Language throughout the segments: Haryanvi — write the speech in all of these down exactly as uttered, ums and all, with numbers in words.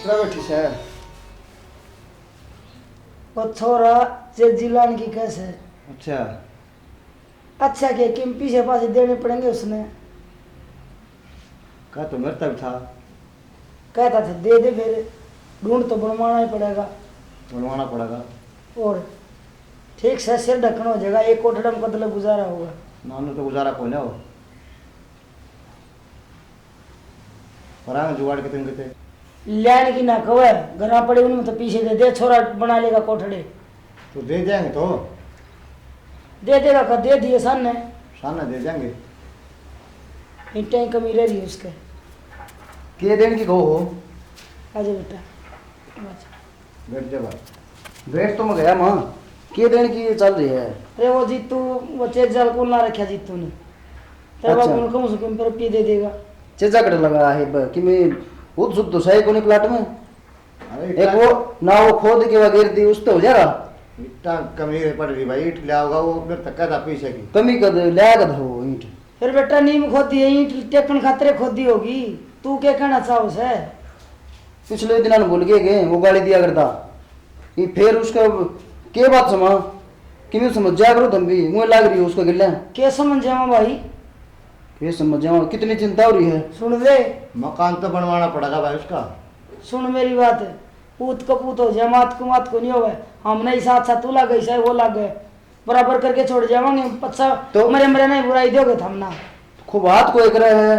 बैठी से। वो छोरा चेजी लान की कैसे? अच्छा। अच्छा, के किम पीछे पासे देने पड़ेंगे उसने। कह तो मेरे तक था। कहता था दे दे, फिर ढूंढ तो बनवाना ही पड़ेगा। बनवाना पड़ेगा। और ठीक से सिर ढक्कन हो जाएगा, एक कोठड़ा में कदले गुजारा होगा। ना, ना तो गुजारा कोई ना हो। पर आगे जुगाड़ कितने कितने? लैन की ना कवे, घरा पड़े उनमें तो पीछे दे दे, छोरा बना लेगा कोठड़े। तो दे देंगे तो। दे देगा, का दे दिए सामने। सामने दे देंगे। ईंटें की कमी रह रही है उसके। के देन की कहो हो? आजा बेटा, आजा। बैठ जा भाई। बैठ तो मैं गया माँ, के देन की ये चल रही है? अरे वो जीतू, वो चेजा कौन ला रखा जीतू ने? तेरे अच्छा। बाबू ने कम से कम पर पी दे देगा। चेजा कट लगा है ब-, कि मैं वो शुद्ध तो सही कोनी प्लाट में। अरे एक इतना वो ना वो खोद के वगैरह दी, उससे हो जाएगा। इतना कमी पड़ रही भाई, ईंट ले आओगा वो, मेरे तक कहता पीछे की। कमी कर ले आएगा था वो ईंट। फिर बेटा नीम खोदी है, ईंट टेकन खातरे खोदी होगी। तू क्या कहना चाहो से? पिछले दिना ने भूल गए के वो गाली दिया करता। ये फिर उसका के बात समा कि मैं समझ जाया करो तुम भी, मुँह लाग रही हो उसका गिल्ला। के समझ जावा भाई? के समझ जावा, कितनी चिंता हो रही है। सुन ले। मकान तो बनवाना पड़ेगा भाई उसका। सुन मेरी बात, पूत कपूत हो जाए, मात को मात को नहीं होवे। हमने इसा अच्छा तू लागे, इसा वो लागे, बराबर करके छोड़ जावांगे। अच्छा, तो मरे मरे नहीं बुराई दोगे थम ना। खूब बात कोई करे है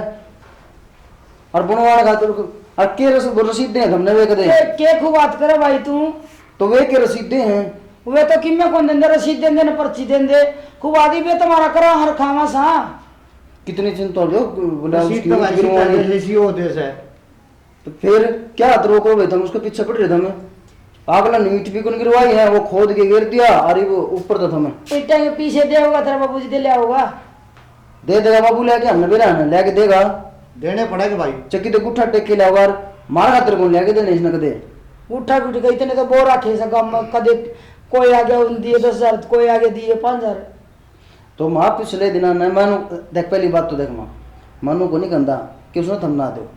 और बनवाने खातिर और के रस-, रसीदें हैं थमने वे कदे? के, के खूब बात करे भाई तू? तो वे के रसीदें हैं? वे तो किम्मे कौन देंदे, रसीद देंदे ना पर्ची देंदे। खूब आदि वे तुम्हारा करा हर खावा सा। कितनी चिंता हो रही हो, बोला रसीद उसकी तो भाई बनवानी। सीता जैसी वो देश है। तो फिर क्या हाथ रोको भाई, तुम उसके पीछे पड़ रहे थे। मैं अगला ने ईंट भी कौन गिरवाई है, वो खोद के गिर दिया। अरे वो ऊपर तो था मैं। ईंटा के पीछे दे होगा तेरा बाबू जी, दे लिया होगा। दे देगा बाबू लेके, हमने बेरा है ना, लेके देगा। देने पड़ेगा भाई। चक्की तो गुट्ठा टेक के लाओगा, मार खातर कौन लेके देने इसने कदे। गुट्ठा गुट गई तने तो बोर रखे सका मैं, कदे कोई आ गया उन दिए दस हजार, कोई आ गया दिए पाँच हजार। तो माँ पिछले दिना ने मैनू, देख पहली बात तो देख माँ, मैनू को नहीं कहता कि उसने थम ना दो,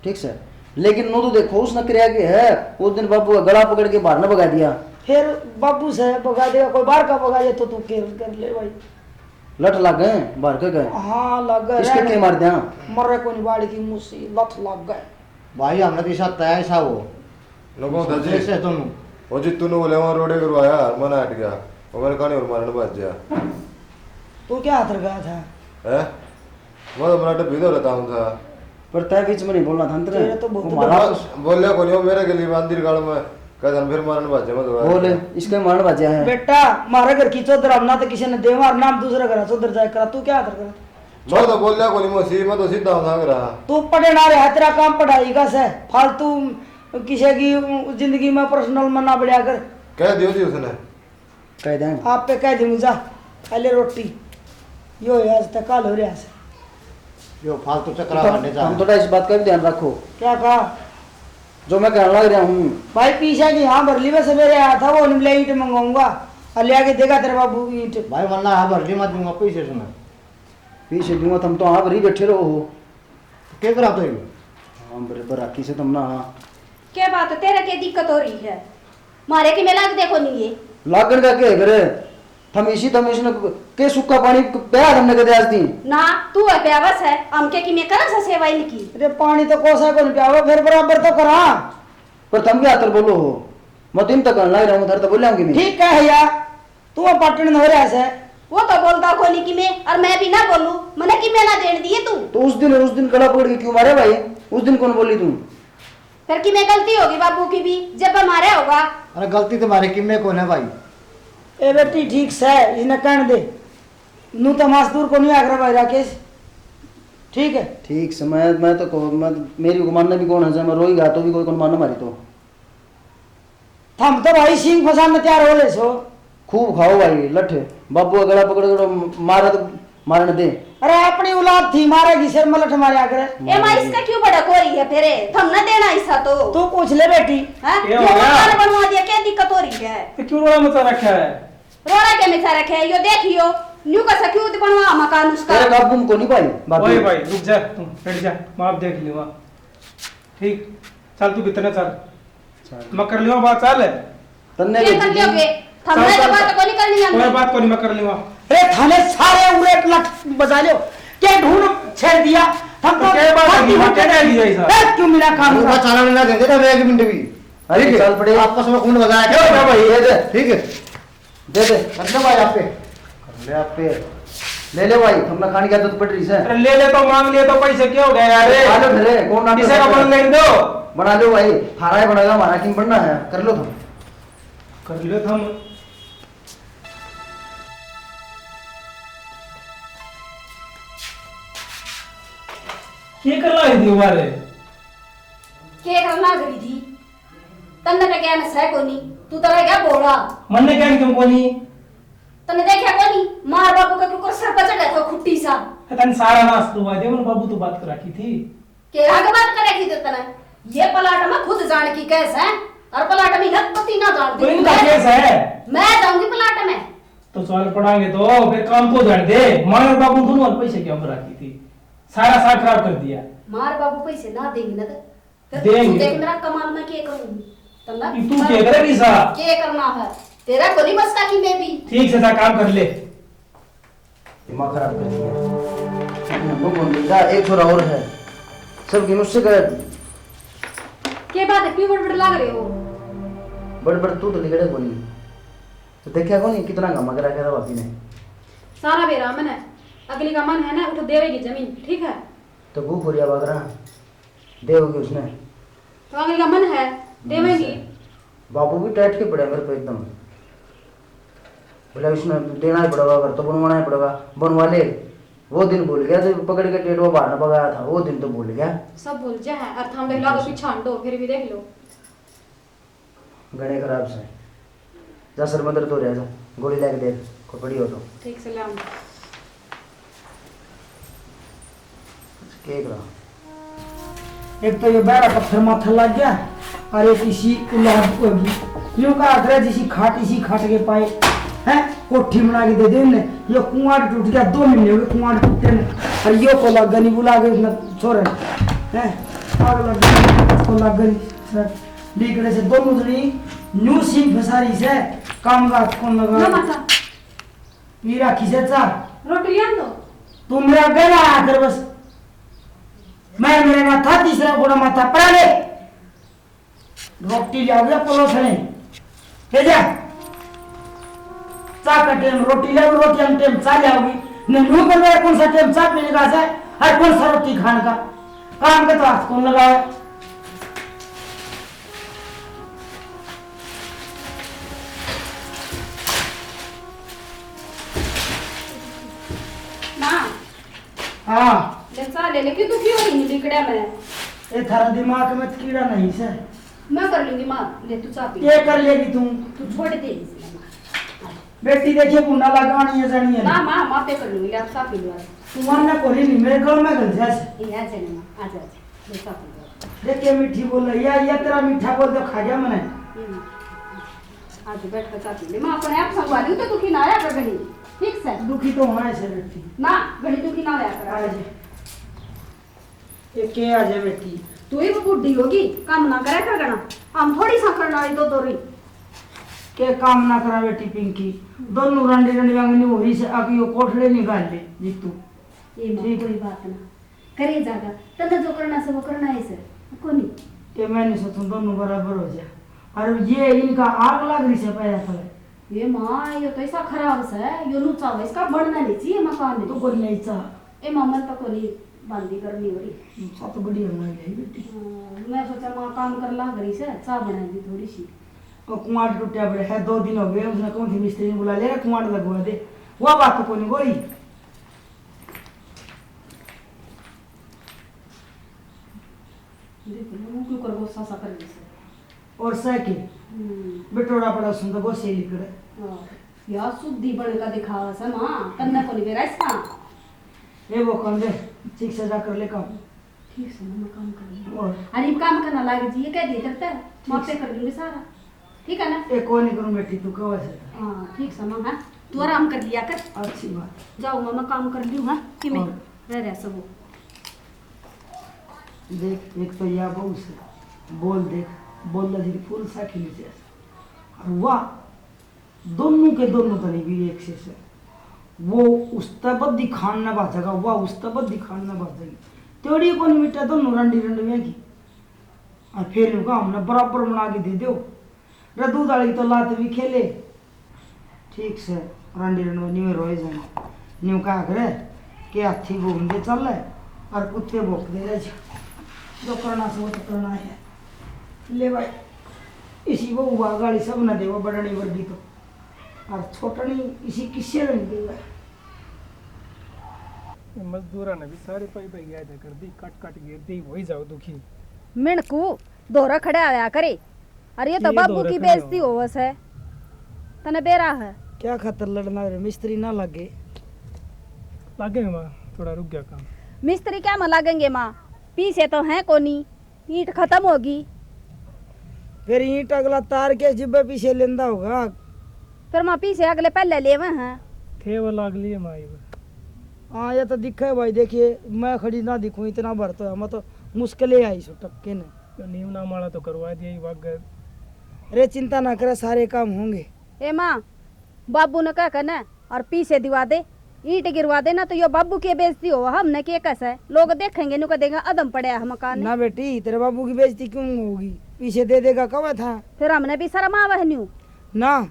ठीक से, लेकिन नू तो देखो उसने करया के है, उस दिन बाबू का गला पकड़ के बाहर ने भगा दिया। फिर बाबू से भगा देगा, कोई बाहर का भगा दे तो तू केयर कर ले भाई। लठ लग गए बाहर के गए। हाँ, लग गए। इसके के मार दिया? मरे कोनी बाड़ी की मुसी, लठ लग गए। भाई, हमने तो इसा तय सा हो। लोगों समझे से तुम। वो जी तूने बोले वहाँ रोड़े करवाया, मन हट गया। वो मेरे कानी और मारने भाज गया। तू क्या हाथ रखा था? हैं? मैं तो मराठे भीतर रहता हूँ था। पर तय बीच में नहीं बोलना था अंतर। तेरे तो बहुत वो बड़ा मारा बस बोलिया को नहीं, वो मेरे के लिए मंदिर गाड़ में कदम फिर मारने भाजे, मैं तो बोले, इसके मारने भाजे हैं। बेटा, मारे घर की चौधर हम ना तो किसी ने दे मार, नाम दूसरे घर चौधर जाए करा, तू क्या हाथ रखा? मैं तो बोलिया कोनी मौसी, मैं तो सीधा हूँ घर। तू पढ़े ना रहा, तेरा काम पढ़ाई का से, फालतू किसी की जिंदगी में पर्सनल में ना बढ़िया कर। कह दियो जी उसने। कह दें। आप पे कह दूँ जा, पहले रोटी। यो है आज तक काल हो रहा है। यो फालतू चक्कर तो मारने जा हम रहे। थोड़ा इस बात का भी ध्यान रखो। क्या कहा? जो मैं कहने लग रहा हूँ। भाई पीछे की हाँ भर ली, मैं सवेरे आया था, वो ले ईंट मंगाऊंगा और ले आके देगा तेरे बाबू ईंट। भाई वरना हाँ भर ली, मैं दूंगा पैसे सुना। पीछे दूंगा, तुम तो हाँ भरी बैठे रहो हो। के करा तो यो? हाँ, बराबर राखी से तुम ना, हाँ। क्या बात है, तेरा क्या दिक्कत हो रही है? मारे कि मैं लाग देखो नहीं ये। लागण का के करे? थम इसी, थम इसने के सूखा पानी पया तुमने कदे आज दी? ना, तू है प्यावस है, हम के कि मैं करा सा सेवा इनकी? अरे पानी तो कोसा कोनी प्यावा, फिर बराबर तो करा। पर थम क्या तर बोलो हो? मैं दिन तक लाग रहा हूँ, थारे तो बोलेंगे नहीं। ठीक है यार। तू वो पाटन हो रहा से। वो तो बोलता कोनी कि मैं, और मैं भी ना बोलूं, मने कि मैं ना देन दिए तू। तो उस दिन, उस दिन गला पकड़ के क्यों मारे भाई? उस दिन कौन बोली तू? फिर कि मैं गलती होगी बाबू की भी, जब मारे होगा। अरे गलती तो मारे कि मैं कौन है भाई? ए बेटी ठीक से, इन्हें कहन दे। नू तो मजदूर को नहीं आकर भाई राकेश। ठीक है? ठीक से, मैं, मैं तो को-, मैं, मेरी को मानना भी कौन है, जब मैं रोई गा तो भी कोई कौन मानना मारी तो। थम तो भाई सिंह फसान में तैयार हो ले सो। खूब खाओ भाई लठ, बाबू का गला पकड़ के मारा तो मारन दे। अरे अपनी औलाद थी, मारेगी सिर में लठ मारया करे। ए माँ, इसका क्यों बड़ा कोरी है फिर? थम ना देना हिस्सा तो। तू पूछ ले बेटी। हैं? ये ये हो गया। मकान बनवा दिया, क्या दिक्कत हो रही है? तो क्यों रोड़ा मचा रखा है? रोड़ा के मचा रखे है, यो देखियो, न्यू का सखी उत बनवा मकान उसका। तेरे काबू में को नहीं भाई, भाभी। ओए भाई, रुक जा, तू बैठ जा, मैं आप देख लूंगा। ठीक। चल तू भीतर चल। चल। मैं कर लियो बात, चल। तन्ने क्या कर लियोगे? थमने चल, तो चल, बात चल। कोनी करनी है कोई हमने। बात कोनी, मैं कर लियो। अरे थाने सारे उरेट लट बजा लियो। क्या ढूंढ छेड़ दिया? हम तो तो क्या बात है, हम दिमाग क्या डाल दिया इस बार? ए, क्यों मेरा काम अरे का? बस चलाने ना देते ना, मैं एक मिनट भी। अरे ठीक है। चल पड़े। आपस में खून बगाया क्यों क्या भाई? ये दे। ठीक है। दे दे, रख ले भाई आप पे। कर ले आप पे। ले ले भाई, हमने खाने की आदत पड़ रही है। अरे ले ले तो, मांग लिए तो, पैसे क्या हो गया यार? खा लो फिर, कौन नाटक किसे का कर रहा है? बन लेने दो। बना लो भाई, थारा ही बनेगा, हमारा क्यों बनना है? कर लो तुम। कर लो तुम। क्या कर रहा है दीवार है? क्या करना करी थी? तन्ने तो ज्ञान सै कोनी, तू तो रह गया भोला। मन्ने ज्ञान क्यों कोनी? तन्ने देखा कोनी, मार बाबू का क्यों कर सर पर चढ़ा था खुट्टी सा। ए, तन्ने सारा नाश करवा दिया, मन बाबू तो बात कर रखी थी। के आगे बात कर रखी थी तन्ने? ये प्लाट में खुद जान की केस है, और प्लाट में लखपति ना जान तो दी। इनका मैं, केस है। मैं जाऊंगी प्लाट में। तो चल पड़ांगे तो, फिर काम तो जान दे। मार बाबू दोनों और पैसे क्यों कर रखी थी? सारा साथ खराब कर दिया। मार बाबू पैसे ना देंगे ना तो फिर देंगे। तू देख मेरा कमाल मैं के करूंगी। तन्ना ये तू पर के करेगी सा? के करना है? तेरा कोनी बस का कि मैं भी। ठीक से सा काम कर ले। दिमाग खराब कर दिया। वो कौन देगा? एक छोरा और है। सब गिन उससे कर। के बात है? क्यों बड़बड़ लाग रहे हो? बड़बड़ तू तो लिगड़े कोनी। तो देखा कोनी कितना घमा करा करा भाभी ने। सारा बेरा मन है। अगली का मन है ना, उठ देवेगी जमीन, ठीक है? तो गू खोरिया बागरा। देवगी उसने। तो अगली का मन है, देवेगी। बाबू भी टाइट के पड़ा मेरे पे एकदम। बोला, "इसने देना ही पड़ेगा, घर तो बनवाना ही पड़ेगा, बनवा ले।" वो दिन भूल गया जब पकड़ के टेटवा बाहर न भगाया था, वो दिन तो भूल गया। सब भूल जा है, और थाम देख लो, आगे पीछे हांडो, फिर भी देख लो। गणे खराब से। जा सर मदर तो रह जा, गोली लेके दे, को पड़ी हो तो। ठीक से ले आऊं। के करा? एक तो ये बहरा पत्थर माथा लग गया, और एक इसी औलाद को भी। यूं कहा करे जिसी खाट, इसी खाट के पाए। हैं? कोठी बना के दे दे उन्हें। ये कुंवाड़ टूट गया, दो महीने हो गए कुंवाड़ टूटे ने। और यो को लग गई, बुला के उसने छोरे। हैं? आग लग गई, को लग गई। सर, लीकड़े से दोनों जनी न्यू सींग फंसा रही से, काम का हाथ कौन लगा? ना माता। पी राखी से चा। रोटी लिया दो। तू मेरा गला आकर बस। मैं मेरे माथा तीसरा गोड़ा माथा पड़ा ले। रोटी ले आओगे पलो थने। ले जा। चा का टाइम रोटी ले आओ, रोटी का टाइम चा ले आओगी। ने नू कर रहा है, कौन सा टाइम चा पीने का है और कौन सा रोटी खाने का? काम का तो हाथ कौन लगावे? माँ। हाँ। ले चाह ले, लेकिन तू क्यों नहीं लिकड़ा मैं? ए, थारा दिमाग में तो कीड़ा नहीं से। मैं कर लूंगी माँ, ले तू चाह पी। ये कर लेगी तू? तू छोड़ दे इसे, माँ। बेटी देखिए, बुंडा लगानी है, जानी है। ना माँ, माँ पे कर लूंगी, ले आप चाह पी लो। तू मानना कोनी नहीं, मेरे गल में घुल जा से। ए, आ जा ना माँ, आ जा, आ जा। ले चाह पी लो। देख के मीठी बोल रही है, या तेरा मीठा बोल तो खा गया मैंने। ये माँ। आज बैठ कर चाह पी ले। माँ अपने आप संभाली तो दुखी ना आया कर घणी। ठीक से? दुखी तो होना है से बेटी। ना, घणी दुखी ना होया कर। आज। ये के आ जा बेटी? तू ही बूढ़ी होगी, काम ना करे कर घणा। हम थोड़ी सा करना है दो दो री। के काम ना करा बेटी पिंकी? दोनों रंडी रंडी वांगनी हो रही से, आके यो कोठले निकाल ले जीतू। ये माँ, ठीक। कोई बात ना। करे जागा, तन्ने जो करना से वो करना है सर, कोनी। ये मैंने से तुम दोनों बराबर हो जा। और ये इनका आग लग रही से पैदा कर। ये माँ, ये तो ऐसा खराब से, यो नू चावे, इसका बनना नहीं चाहिए मकान। तो कोई नहीं चाह। ए माँ, मन तो कोनी बांदी गर्मी हो रही। सब तो बढ़िया बना ले बेटी। हाँ, मैं सोचा माँ काम कर ला करी से, चाह बना दी थोड़ी सी। और कुंवाड़ टूटा पड़ा है, दो दिन हो गए, उसने कौन थी मिस्त्री ने बुला ले, कुंवाड़ लगवा दे। वो बात तो कोनी बोली। देख लो, वो क्यों कर गोसा सा कर ले से। और सह के हम्म। बिटोड़ा पड़ा सुन तो गोसे लिकड़े। हाँ। यार, शुद्धि बन का दिखावा से माँ, तन्ने को नहीं बेरा इसका। ए वो कौन दे, ठीक से जा कर ले काम। ठीक से ना, मैं काम कर लूँ। और? अरे, काम करना लाग जी, ये कह दिए करते हैं, ठीक माँ पे से। कर दूंगी सारा। ठीक है ना? ए, कोई नहीं करूँ बेटी, तू कहो ऐसे। हाँ, ठीक से माँ, हाँ? तू आराम कर लिया कर। अच्छी बात। जाओ माँ, मैं काम कर लूँ, हाँ? कि मैं और? रह रहा सब। देख, एक तो यह बहू से, बोल देख, बोल जी फूल सा खिली जैसा। और वाह, दोनों के दोनों तनी भी एक से से। वो उस तै बद्दी खान न भाजेगा, वाह उस तै बद्दी खान न भाजेगी। त्योड़ी कौन मिटा दोनों रंडी रंडवियां की। और फिर यूं कहा, हमने बराबर बना के दे दो। रे दूध वाली तो लात भी खेले। ठीक से, रंडी रंडवा न्यू रोए जाए। न्यू कहा करे कि हाथी घूमते चल और कुत्ते भौंकते रह जा। जो करना से वो तो करना है। ले भाई, इसी वो हुआ गाली सब न देवा, बड़नी वर्गी तो। और छोटनी इसी किस्से में नहीं देवा। मजदूरा ने भी सारी पाई पाई याद कर दी, कट कट गिर दी, वही जाओ दुखी। मिणकू धोरा खड़ा आया करे। अरे ये तो ये बाबू धोरा की खड़ा बेइज्जती हुआ। होवस है। तने बेरा है। क्या खातर लड़ना रे, मिस्त्री ना लागे? लागेंगे माँ, थोड़ा रुक गया काम। मिस्त्री क्या में लागेंगे माँ? पीसे तो हैं कोनी, ईंट खत्म होगी। फिर ईंट अगला तार के जिब्बे पीसे लेंदा होगा। फिर माँ पीसे अगले पहले लेवे हैं। थे वो लाग लिए माँ ये। हाँ, ये तो दिखे भाई, देखिए मैं खड़ी ना दिखूं, इतना भर तो है, मैं तो मुश्किल ही आई सु टक्के ने। तो नीम नाम वाला तो करवा दिया ही वागर। अरे चिंता ना करे, सारे काम होंगे। ए माँ, बाबू ने कह के ना और पीसे दिवा दे, ईंट गिरवा दे ना, तो यो बाबू की बेइज्जती हो, हमने के कस है, लोग देखेंगे नु कह देंगे अदम पड़े है मकान। ना बेटी, तेरे बाबू की बेइज्जती क्यों होगी? पीसे दे देगा, कहा था। फिर हमने भी शर्म आवे है न्यू। ना,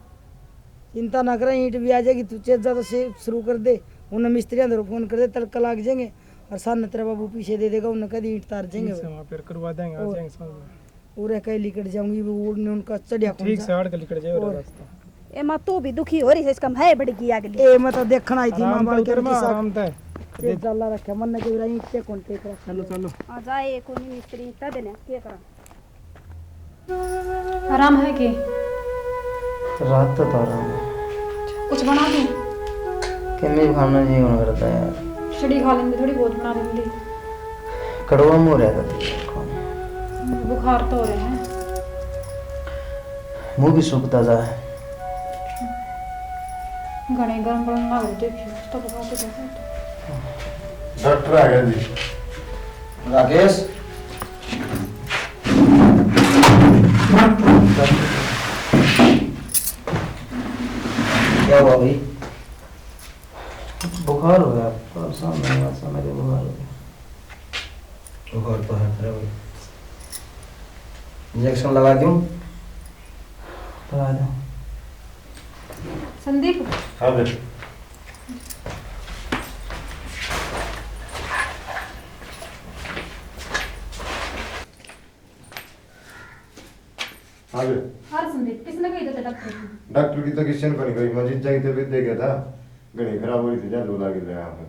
चिंता ना करे, ईंट भी आ जाएगी, तू चेत जा तो से शुरू कर दे, उन्हें मिस्त्रियां धरो फोन कर दे, तड़का लाग जाएंगे। और सामने तेरा बाबू पीसे दे देगा, उन्हें कह दी ईंट तार जाएंगे। ठीक से वहाँ फिर करवा देंगे, आ और जाएंगे सामने। उरे कहीं लिकड़ जाऊंगी, वो उड़ने उनका चढ़िया कौन ठीक सा। से आड़ के लिकड़ जाए और और रास्ता। ए माँ, तू भी दुखी हो रही है, इसका मैं बड़ी की अगली। ए, मैं तो देखना आई थी माँ आराम बाल तो के उतर माँ, किसा आराम तै। ये जाला रखे, मन ने के ईंट के कौन टेक रहा। चलो, चलो। आ जाए, कोनी मिस्त्री ईंटा देने, के करा? आराम है के? रात तो आराम है। कुछ बना दूं? किन्नी खाना जी होना करता है यार। खिचड़ी खा लेंदी, थोड़ी बहुत बना लेंदी। कड़वा मुंह रहता था। बुखार तो हो रहे हैं। मुंह भी सूखता जा है। घणे गरम गरम ना हो, देखियो, तो बुखार तो रहता है। डॉक्टर आ गया जी। राकेश। क्या हुआ भाई? बुखार हो गया, परेशान नहीं हुआ, समझ लो बुखार हो गया। बुखार तो है तेरा भाई। इंजेक्शन लगा दूं? लगा दो। संदीप। हाँ बेटा। हाँ बे। हाँ संदीप, किसने कही था डॉक्टर की? डॉक्टर की तो किसी ने कोनी कही, मैं जीजा की तबीयत देखा था, घणी खराब हो रही थी, झालू लाग रहा है।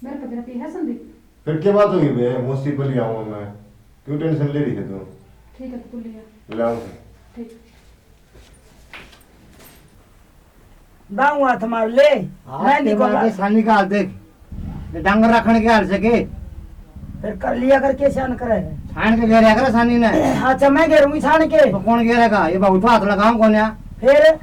मेरे को तेरा पी है संदीप? फिर क्या बात होगी बे, मौसी को ले आऊँ मैं, क्यों टेंशन ले रही है तू? ठीक है, तू ले आ। ले आऊँ फिर। ठीक। दाऊ हाथ मार ले। हाथ मैं के निकल मार के सानी का हाल देख। ये डांगर रखने के हाल से के। फिर कर लिया कर, कैसे अन करे? छान के घेरा कर सानी ने। अच्छा, मैं घेरूंगी छान के। तो कौन घेरेगा? ये बहुत हाथ लगाऊं कौन या? फिर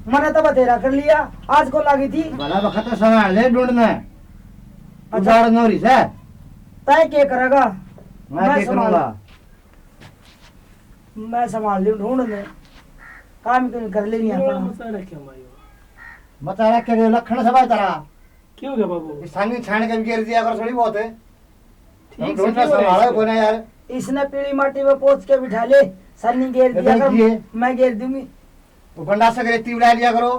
मने तो बतेरा कर लिया, आज को लागी थी। भला वक्त तो समय ले ढूंढने। अच्छा। उजाड़ नौरी से। तय के करेगा? मैं मैं के संभाल करूंगा? मैं संभाल लूं, ढूंढ ले। काम क्यों कर लेनी है अपना? मचा रखे मायो। मचा रखे रे लखन सभा तेरा। क्यों गया बाबू? ये सानी छान के भी घेर दिया कर, थोड़ी बहुत है। ठीक हम से ढूंढना क्यों संभाला रहे कोने यार। इसने पीली माटी में पोंछ के बिठा ले, सानी घेर ये दिया कर, देखिए। मैं घेर दूंगी। वो गंडासे की रेती उड़ा लिया करो,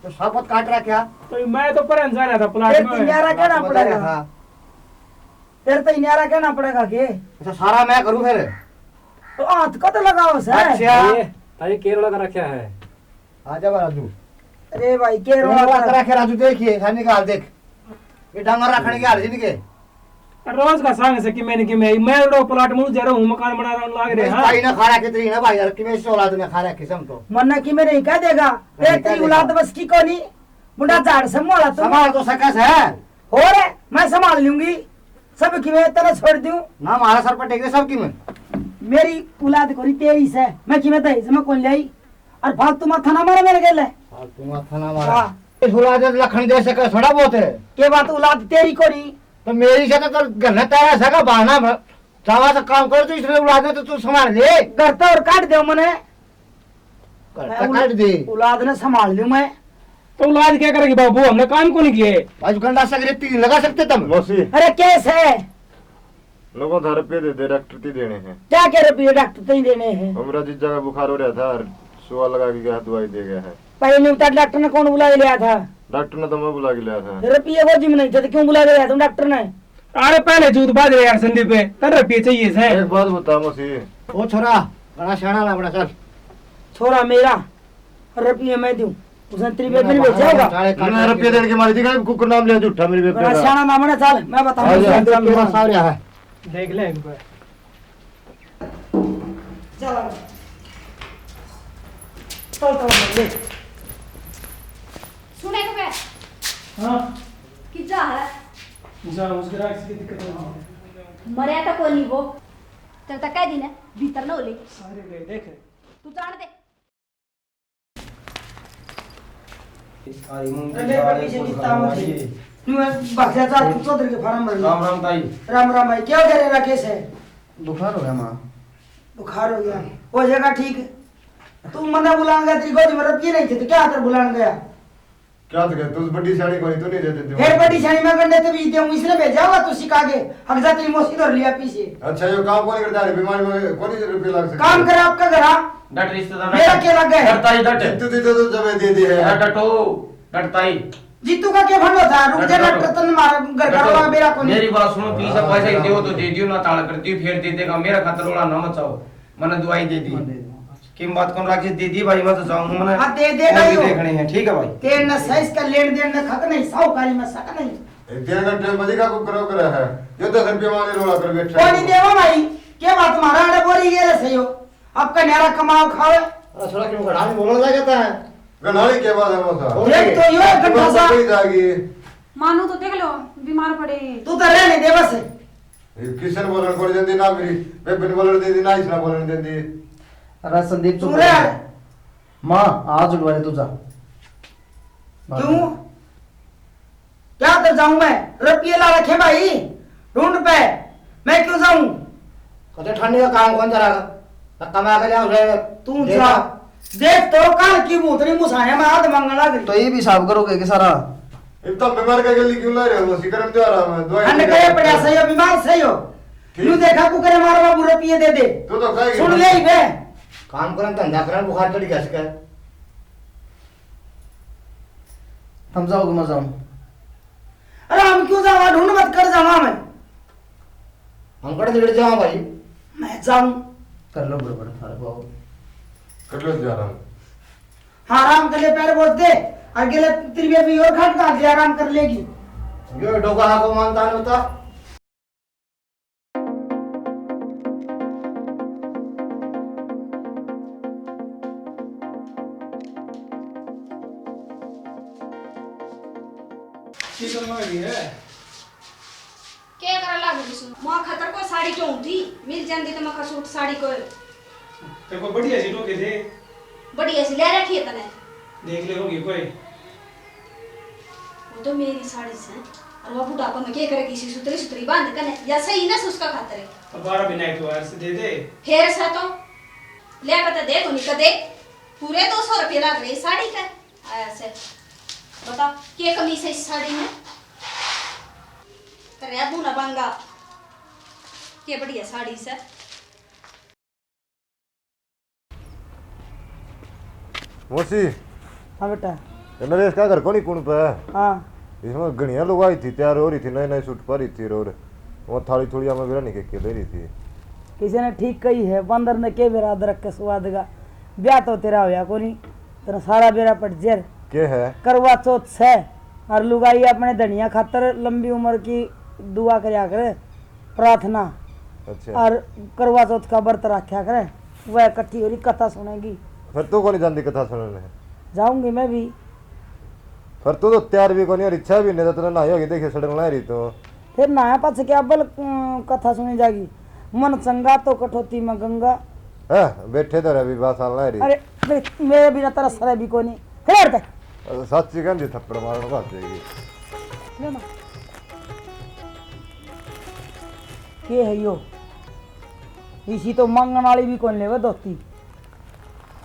तो साबत काट रहा क्या? तो मैं तो परन जा रहा था प्लाट फिर में। तो न्यारा कहना बात बता रहा पड़ेगा। था। फिर तो न्यारा कहना पड़ेगा के? अच्छा, सारा मैं करूँ फिर? तो हाथ को तो लगाओ सर। अच्छा। ये, ताई केरला का रखा है। आ जा राजू। अरे भाई, केरला केरला का का रखे राजू, देखिए, सानी का हाल देख। ये डांगर रखने के हाल जिनके। रोज का सांग से कि मैंने कि मैं, मैं रो प्लाट में उलझा रहा हूँ, मकान बना रहा हूँ, लाग रहे हैं। भाई ना खा रहा कितनी ना भाई यार, कि मैं इस औलाद ने खा रहा किसम तो। मन्ना कि मैं नहीं कह देगा, नहीं ए, कह तेरी देगा। औलाद बस की कोनी, मुंडा झाड़ संभाला तू। संभाल तो सकस है। हो रे, मैं संभाल लूंगी, सब कि मैं तेरा छोड़ दूं। ना, हमारा सर पर टेक दे सब कि मैं। मेरी औलाद कोनी, तेरी से, मैं कि मैं दहेज में कौन लाई? और फालतू माथा ना मारे मेरे गेले। फालतू माथा ना मारा। हाँ। इस औलाद ने लखन जैसे का थोड़ा बहुत है। के बात औलाद तेरी कोनी? तो मेरी से तो घर ने तेरा सगा बहाना ब-, चावा तो काम कर, तू इसने औलाद ने तो तू संभाल ले। घर तो और काट दे मने। घर मैं तो उल-, काट दे। औलाद ने संभाल लूं मैं। तो औलाद क्या करेगी बाबू, हमने काम को नहीं किए। आज गंडा सगरे तीन लगा सकते तुम। मौसी। अरे कैसे? लोगों थारे पे दे दे, डॉक्टर ती देने हैं। क्या क्या रुपये डॉक्टर ती देने हैं? हमरा जीजा का बुखार हो रहा था, सुआ लगा के गया, दवाई दे गया है। पहले नहीं उतर, डॉक्टर ने कौन बुला के लिया था? डॉक्टर ने तो मैं बुला के लिया था। रुपये को जिम नहीं थे तो क्यों बुला के लिया तुम डॉक्टर ने? अरे पहले जूत बाज रहे यार संदीप, तन रुपये चाहिए से। एक बात बता मौसी। ओ छोरा, बड़ा शाना ना बड़ा, चल। छोरा मेरा, रुपये मैं दूं, उसने तेरी बेबे ने बेचा होगा। मैं रुपये देने के मारे दिखा, कुकुर नाम लिया झूठा मेरी बेबे बड़ा का। शाना ना बना, चल, मैं बताऊं। आ जा। चल, चल, चल, सारे है। देख ले इनको। चल। चल, चल, ले। सुने को बे? हाँ। कि जा है? जा, उसके राख से दिक्कत नहीं है। मरया तो कोनी वो। तेरे तक कह दी ना, भीतर ना हो ले। सारे गए, देख। तू जान दे। इस आई मुंह अरे, पीछे की ताम से। न्यू है, भाग जा, जा, तू चौधरी के फार्म भर ले। राम राम ताई। राम राम भाई, क्या करे राकेश है? बुखार हो गया माँ। बुखार हो गया, हो जाएगा ठीक। तू मन्ने बुलाएगा, तेरी गोद में रुपये नहीं थे, तो क्या हाथ बुलाने गया? क्या तो कहते, उस बड़ी साड़ी कोनी तो नहीं दे देते हो? फिर बड़ी साड़ी मैं गंडे ते भी देऊं, इसलिए भेजा हुआ तू सिखा के। हक जा, तेरी मौसी धर लिया पीछे। अच्छा, यो काम कोनी करता है, बीमारी में कोनी रुपये लग सकते? काम करे आपका घर, हाँ? डट रिश्तेदार, मेरा डट। क्या लग गया? डटता ही डट। जीतू दी तो, तो जब दे दी है। डट, डटो, डटता ही। जीतू का क्या फंडो था? रुक जा, डट, डट। डॉक्टर तन मार, घर का डटो। वाला बेरा कोनी। मेरी बात सुनो, पीछे हाँ, पैसा ही हाँ। दो तो दे दियो, ना ताला कर दियो, फिर दे देगा। मेरा खातर रोला ना मचाओ। मैंने दवाई दे दी। हाँ, दे दो। किम बात कौन राखी दे दी भाई, मैं तो जाऊं हूं, मैंने हाँ, दे दे और भी भाई। देखने हैं, ठीक है भाई। तेरे न सही इसका लेन देन न खक नहीं, साहूकारी में शक नहीं। एक डेढ़ घंटे में बजी का कुकर करे है, ये दस रुपये वाले रोला कर बैठा है। कोनी देवा भाई, के बात मारा अड़े बोरी ये रे सही हो। आपका न्यारा कमाओ खाओ। अरे थोड़ा क्यों घड़ा में बोलने लग जाता है? घड़ा में क्या बात है मौसा? देख तो यो एक घंटा सा। कोई जागी। मानू तो देख लो, बीमार पड़े। तू तो रहने दे बस। ये किसन बोलन कोनी देंदी ना, मेरी बेबे ने बोलन देंदी ना, इसने बोलन देंदी। अरे संदीप चुप तू रह। रह। माँ, आज उठवा ले तू जा। क्यों? क्या कर जाऊं मैं? रुपये ला रखे भाई, ढूंढ पे। मैं क्यों जाऊं? कते ठंडी का काम कौन करा? कमा के जाऊं रे। तू देखा। जा। देख तो काल की भूतनी मुसाया में हाथ मांगने लग गई। तो ये भी हिसाब करोगे कि सारा? इब तो बीमार का गली क्यों ला रहे हो? मौसी करम त्योहार है, दवाई ठंड दे कहे रहे पड़ा हो। सही हो, बीमार सही हो। ठीक। यूं देखा कुकरे मारो बाबू रुपये दे दे। तू तो कहेगी सुन ना। ले ही बे। काम करन धंधा करन बुखार चढ़ गया सके। हम जाओगे मैं जाऊं? अरे हम क्यों जावा? ढूंढ मत कर जावा मैं। हम कड़े दिगड़ जावा भाई। मैं जाऊं। कर लो बड़बड़ थारे को। कर लो जी आराम। हाँ, आराम कर ले, पैर बोझ दे। और गेले तेरी बेबी और खाट का दे, आराम कर लेगी। यो डोका को मानता नहीं होता। किचन में भी है। के करा लाग रही सु? मां खातर कोई साड़ी क्यों थी? मिल जाती तो मखा सूट साड़ी कोई। तेरे को बढ़िया सी टोके थे। बढ़िया सी ले रखी है तने। देख ले होगी कोई। वो तो मेरी साड़ी से। और वो बुढ़ापा में के करे किसी सुतरी सुतरी बांध कने या सही ना से उसका खातर है। अब बारह महीना एक बार से दे दे। फेर सा तो ले पता दे तो नहीं कदे। पूरे दो सौ रुपये लाग रहे साड़ी का। ऐसे बता, के कमी से इस साड़ी में? करे बुना बांगा। के बढ़िया साड़ी से। मौसी। हाँ बेटा। ये नरेश का घर कोनी कुण पे? हाँ। इसमें घणिया लोग आई थी, तैयार हो रही थी, नए नए सूट पा रही थी और वो थाली थोड़ी हमें बेरा नहीं के ले रही थी। किसी ने ठीक कही है, बंदर ने के बेरा अदरक के स्वाद का। ब्याह तो तेरा होया कोनी, तेरा सारा बेरा पट जेर। के है? करवा चौथ से, और लुगाई अपने धनिया खातर लंबी उम्र की दुआ करया करे, प्रार्थना। अच्छा। और करवा चौथ का व्रत रखा करे, वह इकट्ठी हो रही कथा सुनेगी। फिर तू कोनी जाती कथा सुनने? जाऊंगी मैं भी। फिर तू तो तैयार भी कोनी और इच्छा भी नहीं, तो तने नहाई होगी, देखिए सड़न ला रही तू। फिर नहाया पाछे क्या बल, अम, कथा सुनी जाएगी। मन चंगा तो कठौती में गंगा। है, बैठे तो रवि बात साल ना रही। अरे, देख, मेरे बिना तेरा सरे भी कोनी। फिर हट दे। अरे, साची कहन जी थप्पड़ मारन को आ जाएगी। ले मार। के है यो? इसी तो मांगण वाली भी कौन लेवे धोती,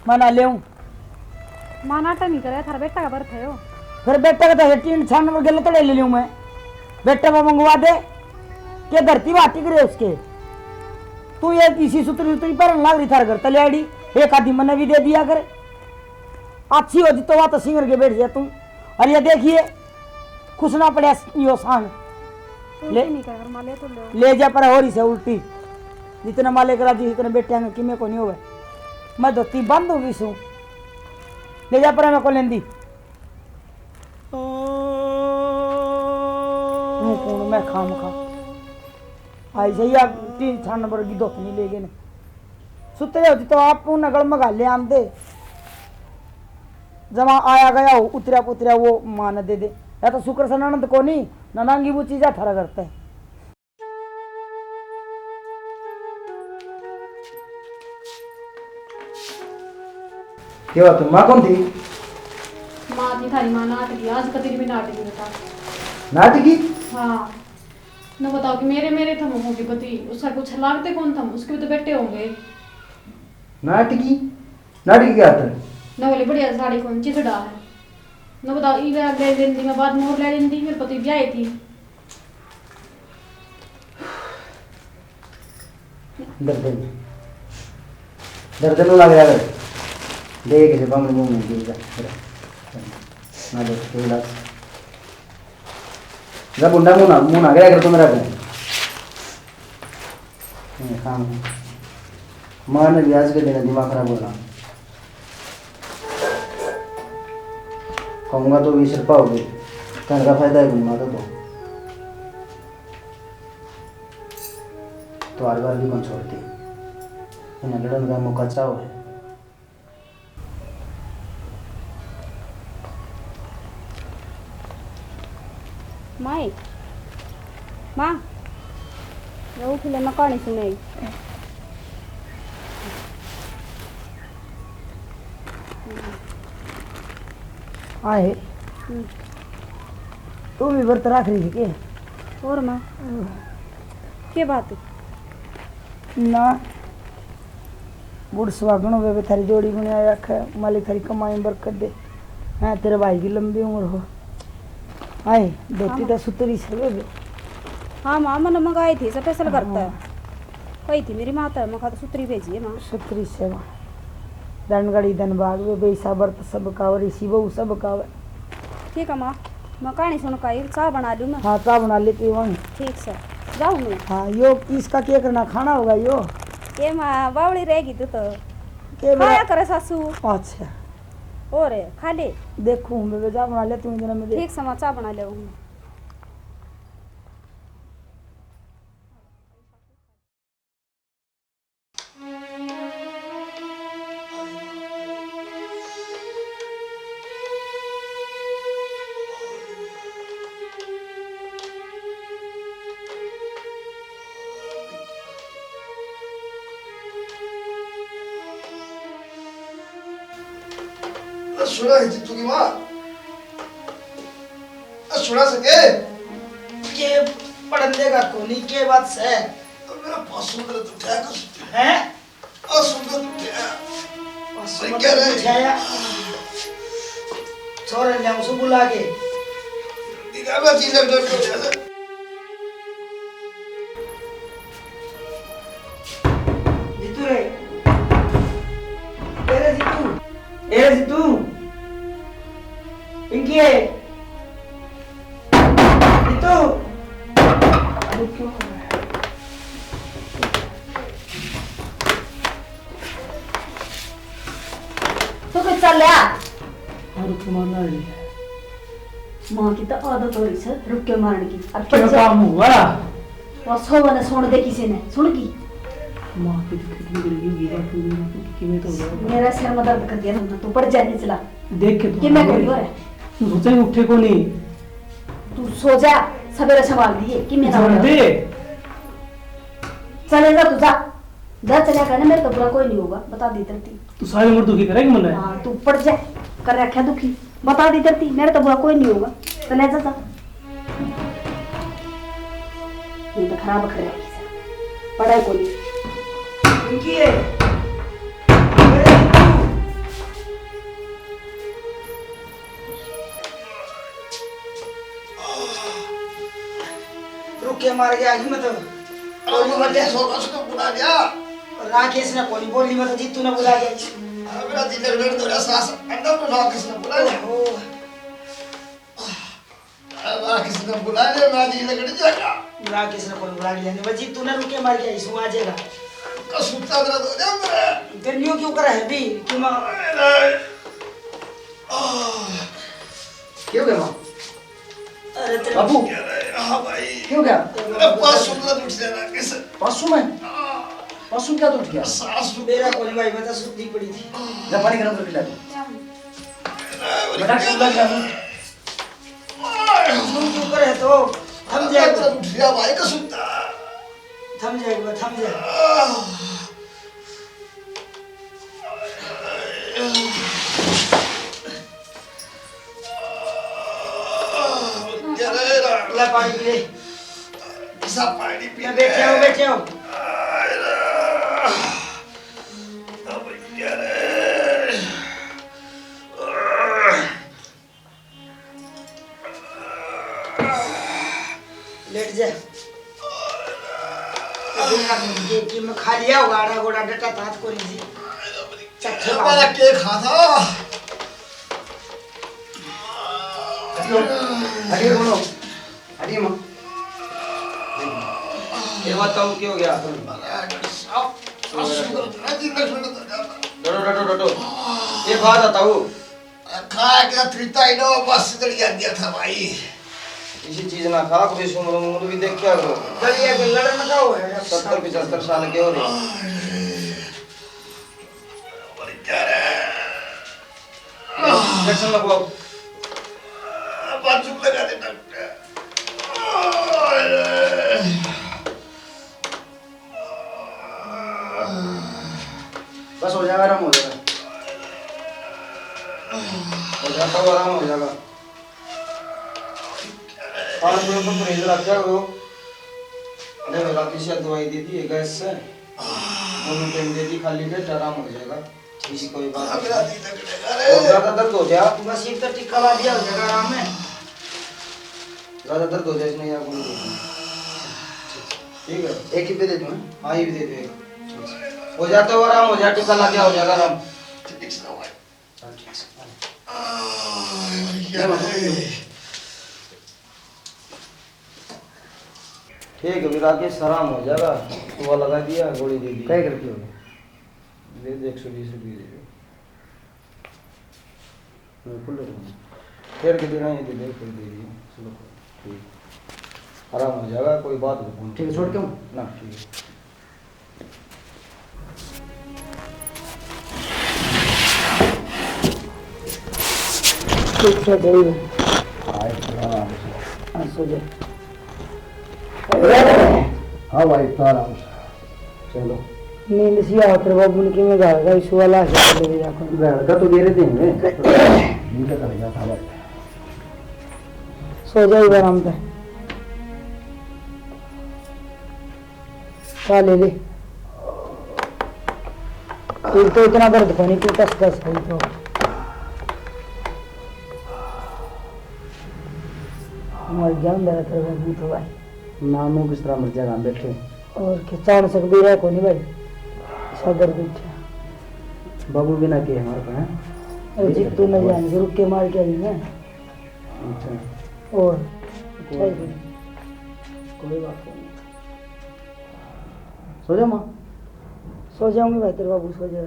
मैं ना लेऊं। माँ नाटक नहीं करे, थारा बेटा का बर्थ है यो। फिर बेटा का तो टीन छान में गलत ले ले लूं मैं। बेटा में मंगवा दे, के धरती बाटी करे उसके। तू ये इसी सुतरी सुतरी पहन लाग रही थारे घर तले आड़ी, एक आधी मन्ने भी दे दिया कर। अच्छी हो जी तो बात सिंगर के बैठ जा तू। और ये देखिए, खुश ना पड़े यो सांग। उल्टी ले, नहीं कर, माँ ले तो ले। ले जा पर हो रही से उल्टी। जितने मालिक राजी, इतने बेटे हैं, किमे को नहीं होवे। मैं धोती बंद हो गई सूं। ले जा पर मैं को लेंदी। तू कौन मैं खाम खा। आई सही आ, तीन छान वर्गी धोती नहीं ले गए ने। सुतरे होती तो आप उन्हें गल मगा ले आंदे। जमा आया गया हो, उतरा पुतरा वो माँ ने दे दे। या तो शुक्र से ननद को नहीं, ननांगी वो चीजा थारा करता है। क्या बात है, माँ कौन थी? माँ थी थारी माँ नाटकी, आज कति भी नाटकी बता। नाटकी? हाँ। न बताओ कि मेरे, मेरे थम होगी पति, उसका कुछ लागते कौन थम, उसके भी तो बेटे होंगे। नाटकी? नाटकी क्या आता है? न बोले बढ़िया साड़ी कौन सी चढ़ा है। न बताओ, ई ले लेंदी, मैं बाद में और ले लेंदी, मेरे पति ब्याह थी। दर्द में, दर्द में लग रहा है। देख ले, बामण मुंह में गिर जा। ना दे, कोई इलाज। जब मुंडा मुंह ना, मुंह ना गिरा कर तो मेरा बहन। ये काम है। माँ ने भी आज के दिन दिमाग खराब हो रहा। कहूँगा तो भी सिर पाओगे। कहने का फायदा है कोनी माँ का तो। तो हर बार भी कौन छोड़ती। इन्हें लड़न का मौका चाहो है। माई, माँ, ये उठ ले, मैं कहानी सुनेगी। आए। हम्म। तू भी व्रत रख रही थी के? और माँ, के बात है? ना, बुढ़ सुहागण होवे, वे थारी जोड़ी बना रखे, मालिक थारी कमाई में बरकत दे। हैं, तेरे भाई की लंबी उम्र हो। आए, धोती हाँ। तो सुतरी से वे। हाँ माँ, मैंने मंगाई थी special घर हाँ। तक। कही थी मेरी माँ तो, मैं कहा तो सुतरी भेजी है माँ। सुतरी से माँ। धन घड़ी धन भाग वे, बेसा व्रत सब का, और इसी बहू सब का वे। ठीक है माँ, मैं कहानी सुन का ही चाय बना लूँ मैं। हाँ, चाय बना ले, पीवांगे। ठीक से, जाऊँ मैं। हाँ, यो इसका क्या करना, खाना होगा यो? के माँ, बावली रहेगी तू तो। के खाया मेरा करे सासू। अच्छा। और खा ले। देखूँ, मैं चाय बना ले, तू इधर में देख। ठीक से माँ, चाय बना ले। सुना है जीतू की माँ। आ, सुना सके? के पढ़न देगा कोनी, के बात से? अब मेरा पासू दर्द उठा है, कुछ हैं? पासू दर्द उठा है। पासू भाई, दर्द क्या रे? उठा है। छोरे ने उसे बुला के। दिखा, मैं चीज़ डॉक्टर को उठा है। जीतू रे। ए रे जीतू। ए रे जीतू। पिंकी है। जीतू। अरे क्यों? तू किस चल रहा? और तुम्हारा है। माँ की तो आदत हो रही सर, रुक के मारने की। अब क्या क्या जा- काम हुआ? और सौ ने सुन दे किसी ने, सुन की? माँ की तो कितनी बड़ी होगी बात, पूरी किमें तो हो गया। मेरा सिर में दर्द कर दिया ना, तू पड़ जा, नहीं चला। देख के कि मैं कौन हो रहा? तू सोचा ही उठे को नहीं। तू सो जा, सवेरे संभाल दिए कि मेरा जान दे। चले जा तू, जा। जा चला कर ना, मेरे तो बुरा कोई नहीं होगा, बता दी धरती। तू सारी उम्र दुखी करेगी मन्ने? हाँ, तू पड़ जा, कर रखा दुखी। बता दी धरती, मेरे तो बुरा कोई नहीं होगा। चले जा, जा। ये तो खराब कर रखी है। पढ़े कोनी। इनकी है। अरे तू। रुक के मार गया हिम्मत। अरे, वो बंदे सो का उसको बुला लिया। राकेश ने कोई बोली, मतलब जीतू ने बुला लिया। अरे, मेरा दिल लड़ तो रहा, सांस अंदर तो राकेश ने बुला लिया। ओहो। अरे, राकेश ने बुला लिया, मेरा दिल लड़ जाएगा। राकेश ने कोई बुला लिया नहीं, बस जीतू ने रुक के मार गया, इसमें आ जाएगा। का सुत्ता दर्द हो जाए मेरा। तेरे न्यू क्यों करा है भी? क्यों मार? अरे, आह। क्यों गया माँ? अरे तेरे बाबू। अरे हाँ भाई। क्यों गया? अरे पासू में उठ जाना कैसे? पासू में? हाँ। पासू क्या तो उठ गया? सास मेरा कोई भाई बता सुत्ती पड़ी थी। जा पानी गरम करके ला दे। अरे बेटा, क्यों लग गया? तू क्यों करे तो? थम जाएगा। उठ गया भाई का सुत्ता। थम जाएगा, थम जाएगा। आह। ले पानी पी ले। किसा पानी पी ले। बैठे हो, बैठे हो। लेट जा। अभी ना कि, कि मैं खा लिया होगा, आड़ा गोड़ा डटा तात को नहीं जी। चक्के हमारा के खा था? हटियो, हटियो दोनों। हटिए माँ। ये बात तो क्या हो गया? डटो, डटो, डटो। ये बात बताओ। खा के तृता ही नो, बस इधर ही आ गया था भाई। इसी चीज ना खा करो, इस उम्र में भी देख क्या करो। गलिया के लड़न का हो है। सत्तर पचहत्तर साल के हो रहे। अरे, क्या रे? इंजेक्शन लगवाओ। बाजू लगा दे डॉक्टर। बस हो जाएगा, आराम हो जाएगा। हो जाता, वो आराम हो जाएगा। खान पीन पर परहेज रखा करो। अरे, रात से दवाई दे दी है गैस से, दोनों टाइम दे दी, खाली पेट आराम हो जाएगा। ठीक, कोई बात नहीं। और ज्यादा दर्द हो गया? बस एक तो टिक्का ला दिया, हो जाएगा आराम है। ज्यादा दर्द हो जाए इसमें या कोई नहीं। ठीक है, एक ही पे दे दूँ, हाँ? हाँ, ये भी दे दो एक। हो जाता है, आराम हो जाए, टिक्का ला दिया, हो जाएगा आराम। चल, ठीक से। ठीक है, अभी राकेश आराम हो जाएगा। सुआ लगा दिया, गोली दे दी। क्या करके हो? दे दे, एक सौ बीस रुपये दे दे। मैं खुले रहूँगा। फिर के देना, ये दे दे, फिर दे दिए। चलो, ठीक। आराम हो जाएगा, कोई बात नहीं। ठीक है, छोड़ के हूँ? ना, ठीक है। चुप से बैठ। आए, आराम से। हाँ, सो जा। हाँ भाई, तो आराम से। चलो। नींद सी आ, तेरे बाबू ने किमें घर का issue वाला है, चले गया कोई। घर का तो दे रहे थे हमें। नींद कर गया था भाई। सो जाओ आराम से। खा ले ले। तू तो इतना दर्द कोनी, तू कस कस खाई तो। मर गया अंदर तेरे बाबू तो भाई। नानू किस तरह मर जाएगा, हम बैठे। और के चाण सक भी रह कोनी भाई। सागर बैठे। बाबू बिना के हमारे पे हैं। अरे जीतू नहीं जान के रुक के मार के आई मैं। अच्छा। और कोई, कोई बात नहीं। सो जा माँ। सो जाऊंगी भाई तेरे बाबू, सो जाओ।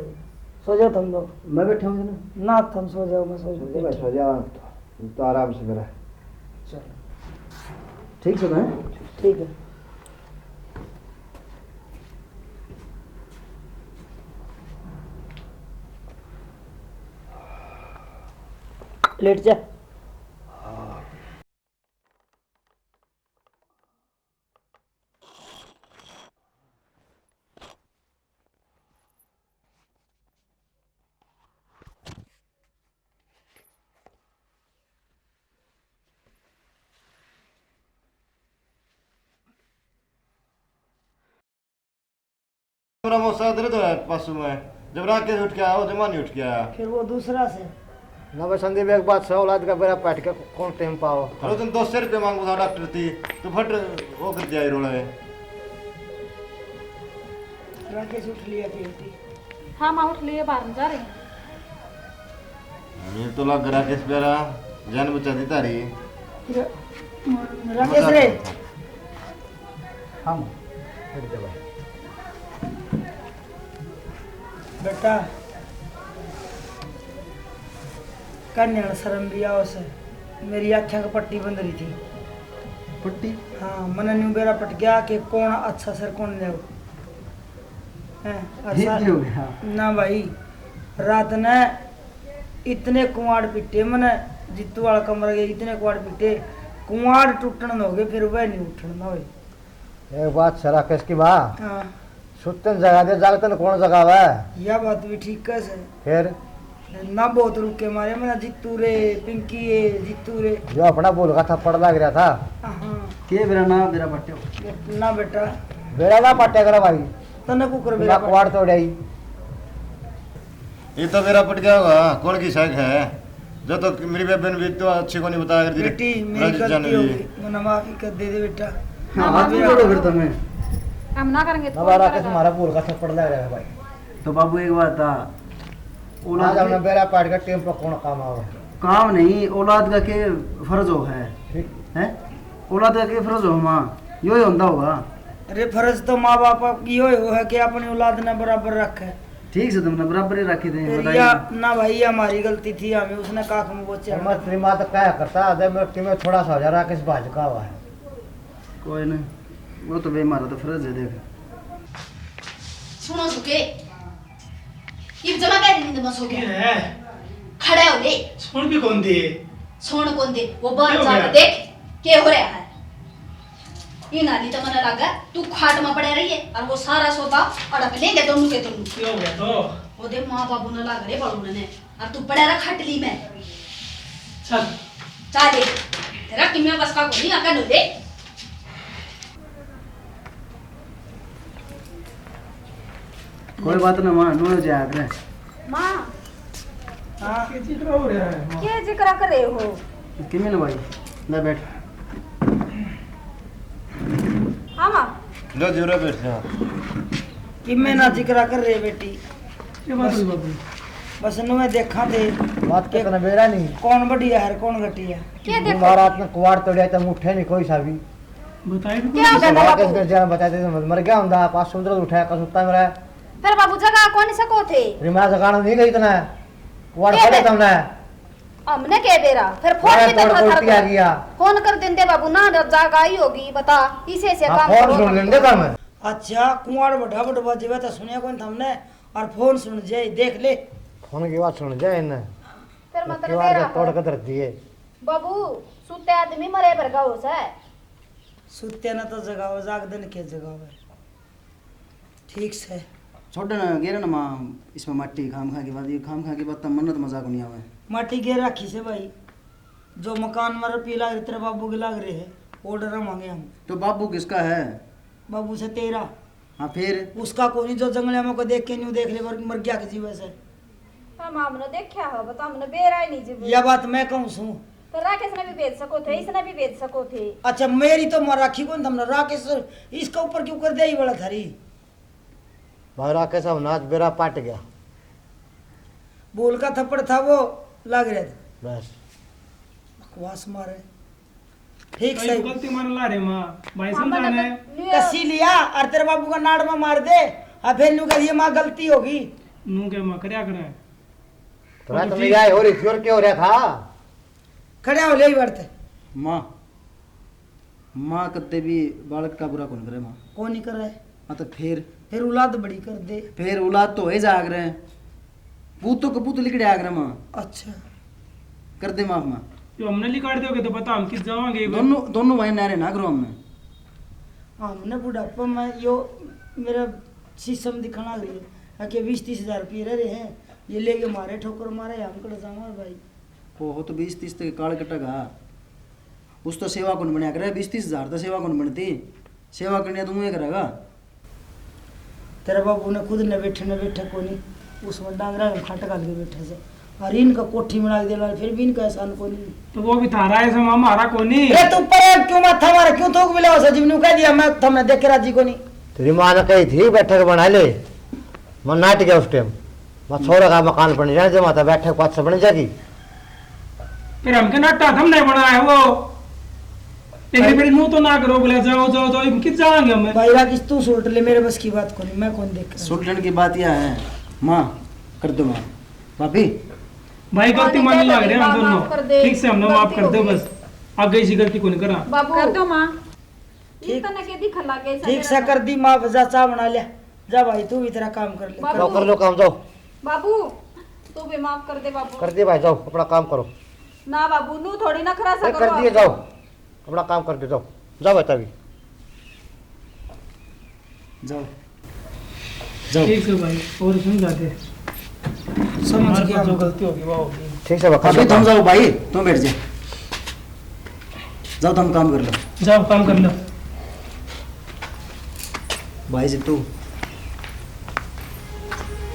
सो जाओ तुम लोग। मैं बैठा हूँ ना। ना, तुम सो जाओ, मैं सो सो जा भाई, जाऊँ। सो जा। तो आराम से मेरा। चलो। ठीक से तो है? ठीक है। लेट जा। मेरा मौसा दर्द है पासू में, जब राकेश उठ के आया, वो जमा नहीं उठ के आया। फिर वो दूसरा से। ना भाई संदीप, एक बात सै, औलाद का बेरा पाट के कौन टाइम पाओ? अरे तुम दो सौ रुपये मांगो था डॉक्टर थी, तो फट वो कर दिया ये रोला है। राकेश उठ लिया फिर। हाँ माँ, उठ लिए, बाहर में जा रहे हैं। ये तो लग रहा केस प्यारा, जान बचा दी तारी। र-, राकेश रे। हाँ माँ, हट जा भाई। बेटा, कन्या शर्म भी आओ से, मेरी आँखें की पट्टी बंद रही थी। पट्टी? हाँ, मने न्यू बेरा पट गया कि कौन अच्छा सर कौन ले। हैं, और ये सा-, भी हो गया। ना भाई, रात ने इतने कुंवाड़ पिटे मने, जित्तू वाला कमरा गया, इतने कुंवाड़ पिटे, कुंवाड़ टूटण हो गए, फिर वह नहीं उठण ना भाई। एक बात सै राकेश की बा, हाँ। सुतन जगा दे, जागतन कौन जगावे? या बात भी ठीक है सर। फिर? ना बहुत रुके मारे, मना जित्तू रे, पिंकी ए, जित्तू रे। जो अपना भूल का थप्पड़ लग रहा था। हाँ। के बेरा ना बेरा पट्टे हो? ना बेटा। बेरा ना पट्टे करा भाई। तन्ने कुकर ना बेरा पट्टे। कुआड़ तोड़े ही। ये तो बेरा पट गया होगा, कौन की शक है? जो तो मेरी बेबे ने भी तो अच्छी को नहीं बताया कर दी। बेटी, मेरी राजी गलती जान हो भी। गई, मना माफी कर दे दे बेटा। हाँ, ना, हाथ माफी भी जोड़ो फिर। तुम्हें। हम ना करेंगे, तो बाबा कौन राकेश करेगा? हमारा भूल का थप्पड़ लग रहा है भाई। तो बाबू एक बात था, औलाद आज हमने के बेरा पाट का टाइम पर कौन काम आवे? काम नहीं, औलाद का के फर्ज हो है? ठीक। हैं? औलाद का के फर्ज हो माँ? यो ही होंदा होगा। अरे फर्ज तो माँ बाप की यो ही हो है कि अपनी औलाद ने बराबर रखे। ठीक से तुमने बराबर ही रखे थे, फिर बताइए। या ना भाई, ये हमारी गलती थी, हमें उसने काख में बोचा। और मैं तेरी माँ तो कहा करता, अगर मैं तुम्हें थोड़ा सा हो जा रहा, किस बाज का हुआ है? कोई ना, वो तो भाई हमारा तो फर्ज है, देख। सुनो सुके, इब जमा कह दी मैं सो गया। है? खड़ा हो ले। सुन भी कौन दे? सुन कौन दे? वो बाहर क्या हो जाकर गया? देख, के हो रहा है। ये नाली तो मना लगा, तू खाट में पड़ा रही है और वो सारा सौदा अड़क लेंगे दोनों के दोनों। क्या हो गया तो? वो दे माँ बाबू ने लाग रहे बालू ने, और तू पड़ा रहा खटली में। चल। चल दे। तेरा किम्या बस का कोनी, आका नो दे। कोई बात ना माँ, नो जाया करे। माँ। हाँ। के जिक्र हो रहा है माँ? के जिक्र कर रहे हो? किमें ना भाई, ले बैठ। हाँ माँ। लो जीवरा बैठ जा। किमें ना जिक्र कर रहे बेटी। के बात हुई बाबू? बस नुए देखा थे। बात के करना बेरा नहीं। कौन बढ़िया है, कौन घटिया? के देखो? महाराज ने कुवाड़ तोड़िया तो उठे नहीं कोई सा भी। बताए भी क्या कौन? होता है बाबू? के जन्म बताते तो मर गया होंदा, पास सुंदर उठा का सुता मेरा। फिर बाबू जगह कौन सको थे? रे मैं जगाना नहीं गई इतना। कुवाड़ क्या पड़े बे-, तुमने? हमने के बेरा, फिर फोन मैं के तोड़ देखा कोई था। आ गया। फोन कर देंदे बाबू ना, जगह आई होगी, बता, इसे से हाँ, काम फोन करो सुन तुम। लेंदे तुम। अच्छा, कुवाड़ बड़ा बड़ा बाजे तो सुनिया कौन तुमने? और फोन सुन जाए, देख ले। फोन की बात सुन जाए इन्हें। फिर मतलब कुवाड़ मेरा तो तोड़ के धर दिए। बाबू, सुते आदमी मरे भरगा हो सै। सुते ना तो जगावे, जागदे न के जगावे। ठीक सै। छोड़ ना, गेर ना माँ, इसमें माटी खाम खा की बात, ये खाम खा की बात तो मन्नत मजाक नहीं आवे। माटी गेर रखी सै भाई, जो मकान में रुपये लाग रहे, तेरे बाबू के लाग रहे हैं, वो डरावांगे हम। तो बाबू किसका है? बाबू सै तेरा। हाँ, फिर? उसका कोनी जो जंगलिया में को देख के न्यू देख ले, मर, मर गया के जीवे सै। हम, हमने देखा हो, बता, हमने बेरा ही नहीं जी। या बात मैं कहूँ सूं। तो राकेश ने भी भेज सको थे, इसने भी भेज सको थे। अच्छा, मेरी तो माँ राखी कौन थमने, राकेश इसका ऊपर क्यों कर दे ये वाला थारी? भाई राकेश, हम नाच बेरा पाट गया। बोल का थप्पड़ था वो, लाग रहा था। बस। बकवास मारे। ठीक कई सही। गलती मान ला रे माँ, भाई हाँ, समझा मैंने ने। तो लिया। कसी लिया और तेरे बाबू का नाड़ में मार दे, और फिर नू कहिए माँ गलती होगी। नू के माँ करया करे। तो रात में यही हो रही थी और क्या हो रहा था? खड़ा हो ले ही बढ़ते। माँ, माँ कदे भी बालक का बुरा कौन करे माँ? कौन नहीं करे? हाँ तो फिर? फिर औलाद बड़ी कर दे। फिर औलाद तो है जाग रहे हैं। पूत तो कपूत लिकड़े आग रे माँ। अच्छा। कर दे माफ माँ। यो हमने लिकाड़ दोगे तो बता हम किस जावांगे एक बार। दोनों, दोनों भाई नारे ना करो हमने। हमने बुढ़ापे में यो मेरा शीशम दिखाना लग रही है। आके बीस तीस हजार रुपये रह रहे हैं, ये लेके मारे ठोकर मारे, हम कट जावा भाई। ओहो, तो बीस तीस तक काल कटेगा। उस तो सेवा कौन बनया करे, बीस तीस हजार तो सेवा कौन बनती? सेवा करने तो मुँह करेगा। तेरे बाबू ने खुद न बैठे, न बैठे कोनी, उसमें डांगरा में खाट घाल के बैठे से। और इनका कोठी बना के देना, फिर भी इनका एहसान कोनी। तो वो भी थारा है, समा हमारा कोनी। अरे तू पर क्यों माथा मारा, क्यों थूक मिला उसे? जिमनू कह दिया, मैं थमने देख के राजी कोनी। तेरी माँ ने कही थी बैठक बना ले, मैं नाट गया उस टाइम। मैं छोरा का मकान बन जाने दे, माता बैठक पाछे बन जाएगी। फिर हमके नाटा थमने बनाया वो। एक भाई, बार नू तो ना करो, बोले जाओ, जाओ, जाओ, इब कित जाएंगे हम? भाई राकेश, तू सुलट ले, मेरे बस की बात कोनी, मैं कौन देख रहा। सुलटन की बात यह है, माँ, कर दो माँ। भाभी। भाई, गलती मानी लाग रहे हम दोनों। ठीक से हमने माफ कर दो बस। आगे इसी गलती को नहीं करा। बाबू। कर दो माँ। ठीक। इतना के दिखा लागे ऐसा ठीक मेरा से तो। कर दी माफ, जा चाय बना लिया। जा भाई, तू भी तेरा काम कर ले। बाबू। जाओ, कर लो काम, जाओ। बाबू, तू भी माफ कर दे बाबू। कर दिए भाई, जाओ, अपना काम करो। ना बाबू, नू थोड़ी नखरा सा ए, करो कर दिए, आप। जाओ, अपना काम कर दे, जाओ, जाओ बेटा भी। जाओ, जाओ। ठीक है भाई, और समझा दे। समझ हमारे गया। पास जो गलती होगी, वो होगी। ठीक है, बखा अभी जाओ। तुम जाओ भाई, तुम बैठ जाओ। जाओ, तुम काम कर लो। जाओ, काम कर लो। भाई जी, तू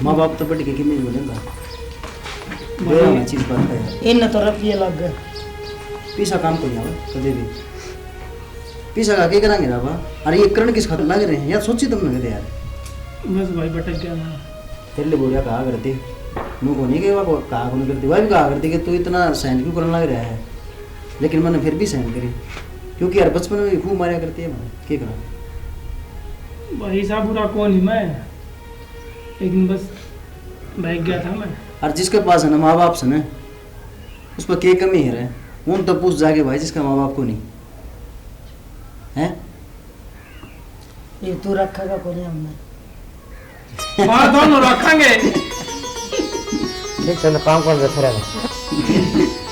माँ बाप तो बढ़ के किन्ने बोलेगा? भाई। दया होना चीज बात है यार। इन तो रुपये लग गए। पैसा काम को नहीं आवे कदे भी। पैसा का के करांगे राबा? अरे, ये करण किस खातर लग रहे हैं यार? सोची तुमने कदे यार? बस भाई, भटक गया मैं। तेरे लिए बोलिया कहा करती, नू को नहीं कहा, कहा को नहीं करती, वह भी कहा करती कि तू इतना सहन क्यों करने लग रहा है, लेकिन मैंने फिर भी सहन करी, क्योंकि यार बचपन में भी खूब मारा करती है, मैं क्या करा। भाई साहब, बुरा कौन ही मैं, लेकिन बस बहक गया था मैं। और जिसके पास है ना माँ बाप से ना, उस पर के कमी है रे? उन तो पूछ जाके भाई, जिसका माँ बाप को नहीं है। ये तू रखेगा कोनी हमने? हाँ, दोनों रखेंगे। ठीक से, काम कर दे, फिर आना।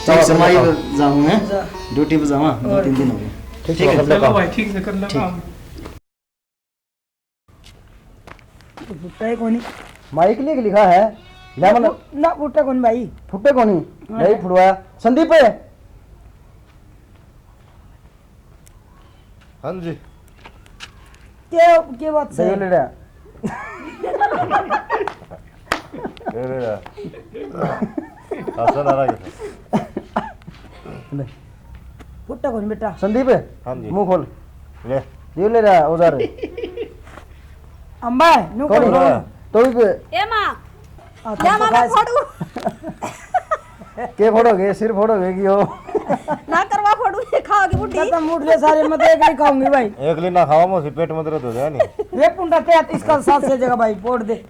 ठीक से, मैं जाऊँ, हैं? जा। ड्यूटी पे जाऊँ, दो और तीन दिन हो गए। ठीक ठीक है, है, कर ले चलो काम। भाई, ठीक से कर ले ठीक। काम। फुट्टा है कोनी? माइक लिख लिखा है। ले ना, मन फु-, ना फुट्टा कोनी भाई। फुट्टे कोनी? हाँ। नहीं फुटवाया। संदीप है? हाँ जी। के, के बात से? दे ले रहा। दे ले रहा। हंसा ना रहा। नहीं। फुट्टा कोनी बेटा। संदीप, हाँ जी। मुंह खोल। ले। ये ले रहा औजार। अम्बा, न्यू कौन खोल। है? तो भी ए माँ, आ, ले तो माँ, मैं खास फोड़ू। के फोड़ोगे? सिर फोड़ोगे कि हो? ना करवा फोड़ू, ये खाओगी बुड्ढी। खत्म, उठ ले सारे, मैं तो एक नहीं खाऊंगी भाई। एक ले ना खावा, मुझे पेट में दर्द हो जाए नहीं। ये पुंडा ते इसका सांस से जगह भाई, फोड़ दे।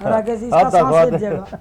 और आगे से इसका आधा सांस खा से दे। जगह।